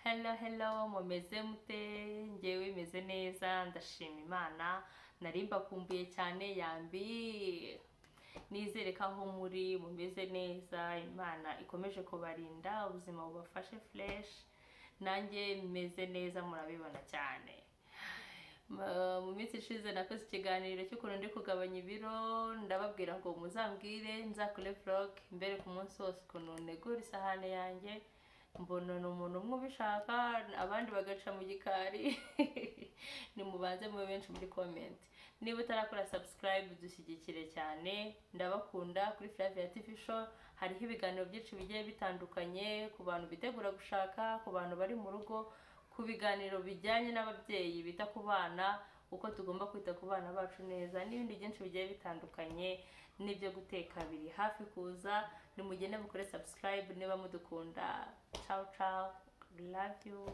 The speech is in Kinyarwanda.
Hello, hello, mumeze mute? Ngewe meze neza, ndashima Imana. Nari mbakumbuye cyane. Yambi, nizere ko aho muri mumeze neza, Imana ikomeje kubarinda, ubuzima bubafashe fresh. Nanjye meze neza, murabibona cyane. Mu minsi ishize nakoze ikiganiro cy'ukuntu ndi kugabanya ibiro, ndababwira ngo muzambwire nzakore vlog mbere ku munsi wose ukuntu ntegura isahane yanjye. Mbona ni umuntu umwe ubishaka, abandi bagaca mu gikari. Nimubanze mube benshi muri comment. Niba utarakora subscribe, dushyigikire cyane, ndabakunda. Kuri Flavia TV Show hariho ibiganiro byinshi bigiye bitandukanye, ku bantu bitegura gushaka, ku bantu bari mu rugo, ku biganiro bijyanye n'ababyeyi bita ku bana, uko tugomba kwita ku bana bacu neza, n'ibindi byinshi bigiye bitandukanye, n'ibyo guteka biri hafi kuza. Nimugende mukore subscribe niba mudukunda. Ciao ciao, love you.